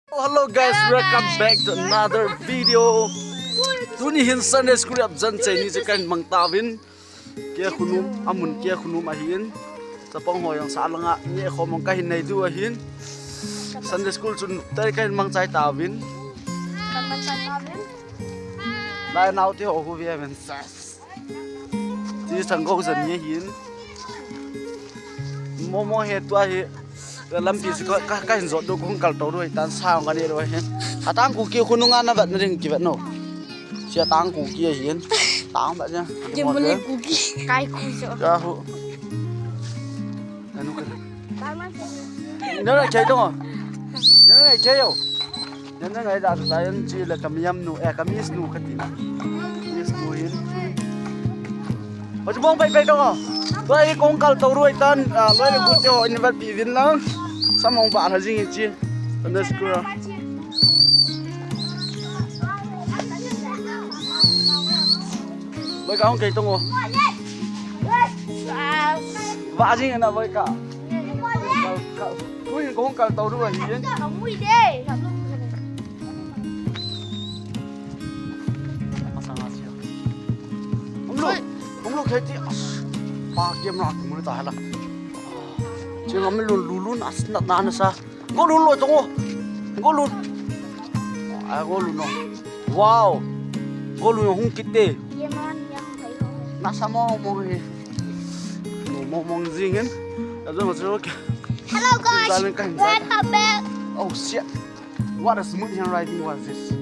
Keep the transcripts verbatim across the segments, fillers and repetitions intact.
Hello guys, welcome back to another video. Tuni hin Sunday school abjan chei ni chu kahin mang tauvin. Kei khonung, amun kei khonung ahin. Chapang ho jong sa langa ni khomong kahin nei diu ahin. Sunday school chun tai kahin mang chai tauvin. Lai nau te ho hu ve men sa. Ti sang ko jan ni hin. Momo he tua hi. Lampi chu ka, ka, kahin jot diu, kahung kal to diu ahitan, sa kanei diu ahi. Atang Kuki khonunga na vet na ding kivet no. Sia tang Kuki ahin. Tang ba ja. Kimule Kuki. Kai khu jo. Ka hu. Anu ka. Nana chai to. Nana chai yo. Nana ngai da ta yan chi la ka miam nu, eh, ka miss nu ka ti na. Miss nu hin. Oi, bong pai pai to. Tua hi kahung kal to diu ahitan, ah, loi le gu te ho in vat pi vin lang. Samong ba ha jing hi chi. Sunday school. Boi ka hung kei to ngo. Ba jing na boi ka. Ka, ka, tui kahung kal to diu ahi. Ka mui de. Asang asia. Umlu, umlu kheti. Pa camera kumul ta hala. Chingam lun lulun as na na sa. Golun lo to ngo. Golun. Ah, golun no. Wow. Golun hung kit te. Ye man yang thei ho. Nasa mong mong hi. Mo mong mong jing hin. Hello guys. Welcome back. Oh shit. What a smooth handwriting was this?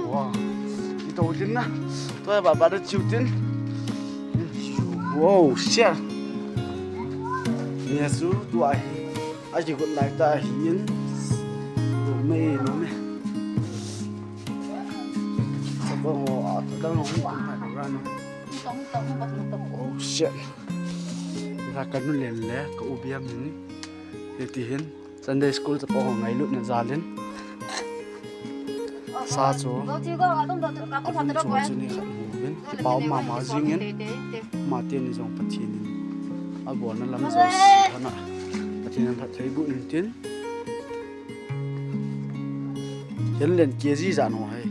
Wow. Ito din na. Tua ba ba da chiu tin. Wow, shit. Ni su tua hi. Aji good like ta hi in. No me, no me. Sa ko ngo a ta no. Oh shit. Ra ka nu len le ka u biam ni. Hiti hin. Sunday school chapang ho ngailutna jalin. Sa chu. Alun chu chu ni khat hung uvin. Kipah mama jingin. Ama teni jong Pathen in. Abolna lam jouse hana. Pathen in phatthei boh in tin. Ken len K G jan ho hai.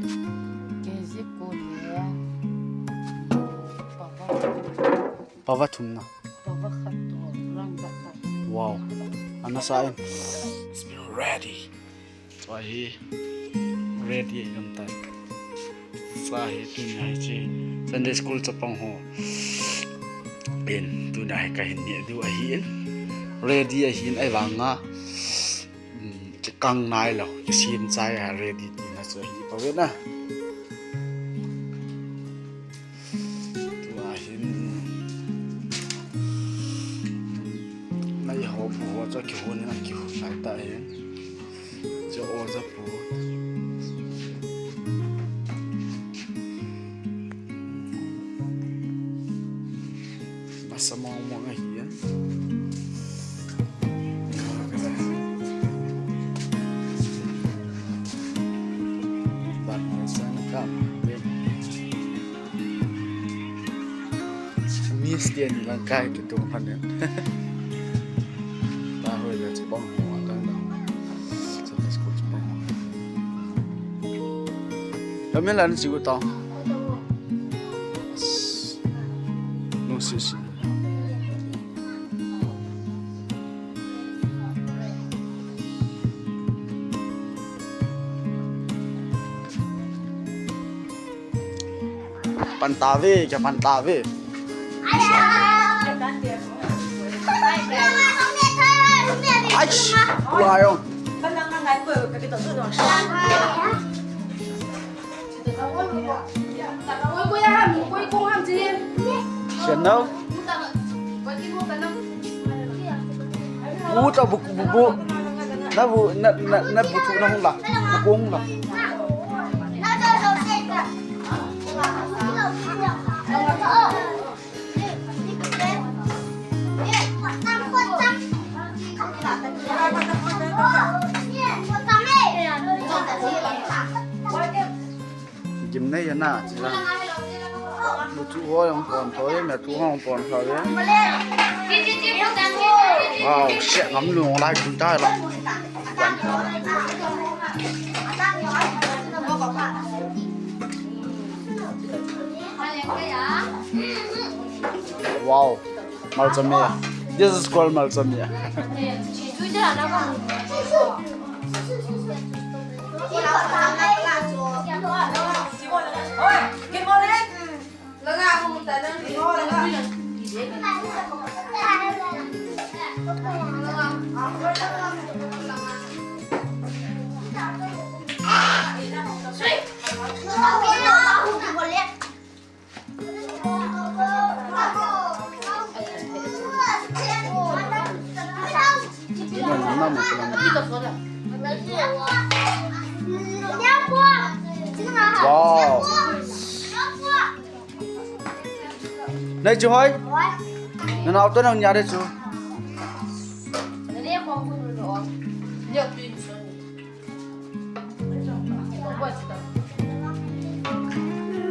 K G ko le. Pava thumna. Pava khat to, rang khat to. Wow. Ana sa in. It's been ready. Tua hi ready ahi gam tai. Sa hi tunia hi chi Sunday school chapang ho. In tunia hi kahin neh diu ahi in. Ready ahi in ahivanga. Um, kikang nai lou. Kisem chai a ready tina chu ahi poi na. Tua hin nai ho bu ho chu kihon in kihon lai ta hin. Chu o ja pu. Masa mong mong ahi an. Bat mai sang kam. Miss dia ni lang kai tu tu pan ya. Ta hoi le chapang ho tang da. Sunday school chapang ho. Kami lan sigu tao. Nung si si. Pan ta ve, kya pan ta ve. Aish, tua yo. Sian nau. Bu ta bu bu bu. Na bu na na na bu tu na hung la. Bu kong la. Gim nei ya na, chila. Mu chu ho jong pon tho, me chu ho jong pon tho. Wow, shit, ngam lu lai kun ta la. Wow, malcha me. This is called malcha me. Wow. Nei chu hoi. Nanao te nau nia de chu.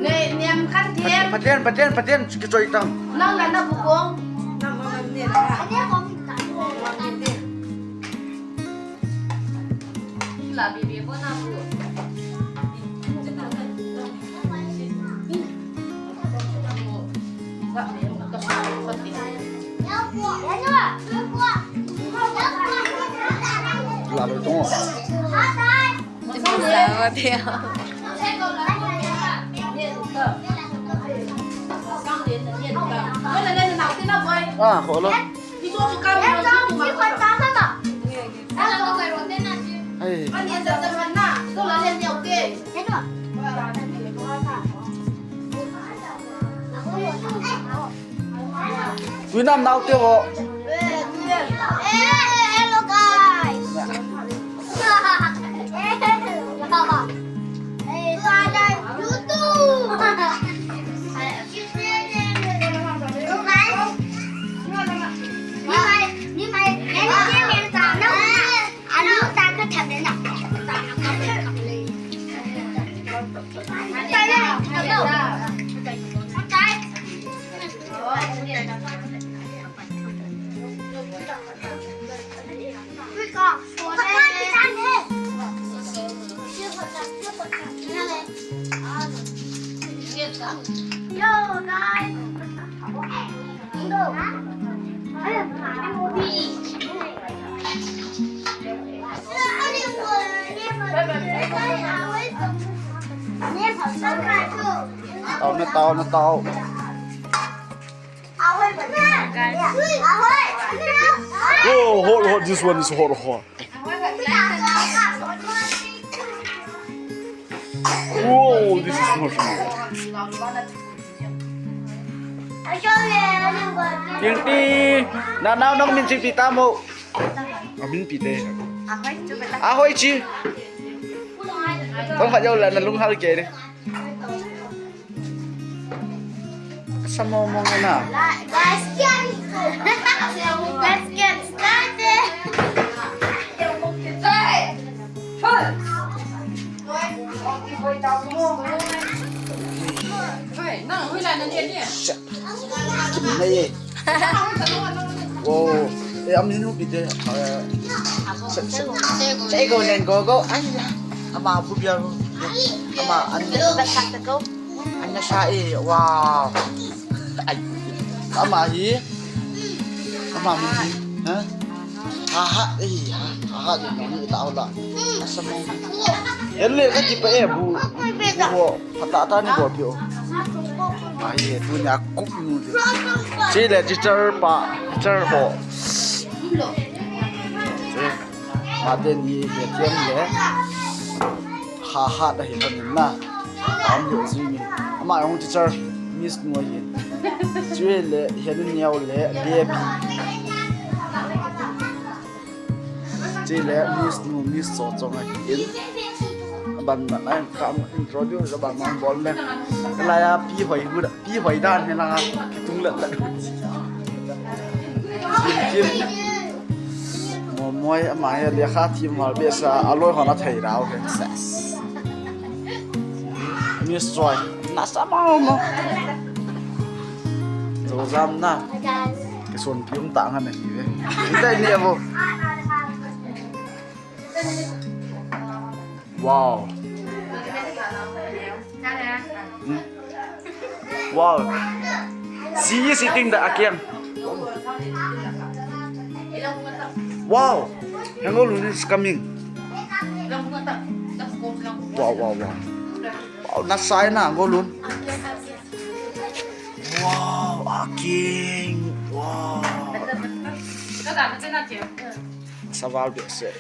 Ne, niam khan thiam. Pathian, Pathian, Pathian, kichoi tang. Nang la na bu kong. Nang ma man ne la. La bi bi bo na bu. La lo tong. Ah, kholo. Ai. Tuinam nau te ho. Hello, guys. Tao na, tao na, tao. Oh, hot, hot. This one is hot, hot. Whoa, this is not. Ting ting. Na, na, nang min sing pi ta mo. A min pi te. Ahoi chi. Tong khat jou la na lunghal kei de. Sa mo mo na. Let's get, let's get started. Kim na ye. Wow. Eh, amin nu pi te. Eh, sa, sa, sa, go, go, go. Ai ya. Ama bu bia. Ama an. An na sa e. Wow. Ai. Ama hi. Ama mi hi. Ha? Ha ha. Eh, ha. Ha ha. Ni ta la. Sa mo. Ele ka ti pa e bu. Bu. Phatah tah ni bol pi o. Ai, tunia cook nu te. Chule teacher pa, teacher ho. Eh, ma teni he tiam le. Ha ha da he lhon na. Am yo ji mi. Ama jong teacher Miss nu ahi. Chule he ni neo le baby. Chule Miss nu, Miss Cho Chong ahin. Aban na, na, ka introduce aban na bol le. Laiya pi hoi hu da, pi hoi dan he na. Tung la la. Kim, Kim. Mo moi ama he lekha thim mal be sa, aloi hon athei rau he. Ses. Miss Choi. Na sa mo mo. Cho jam na. Ke son pi um ta nga na hi ve. Inte ni abo. Wow. Hmm. Wow. She is eating the akeng. Wow. Hang on, it's coming. Wow, wow, wow. Wow, na sai na, ngolun. Wow, akeng. Wow. Saval behseh.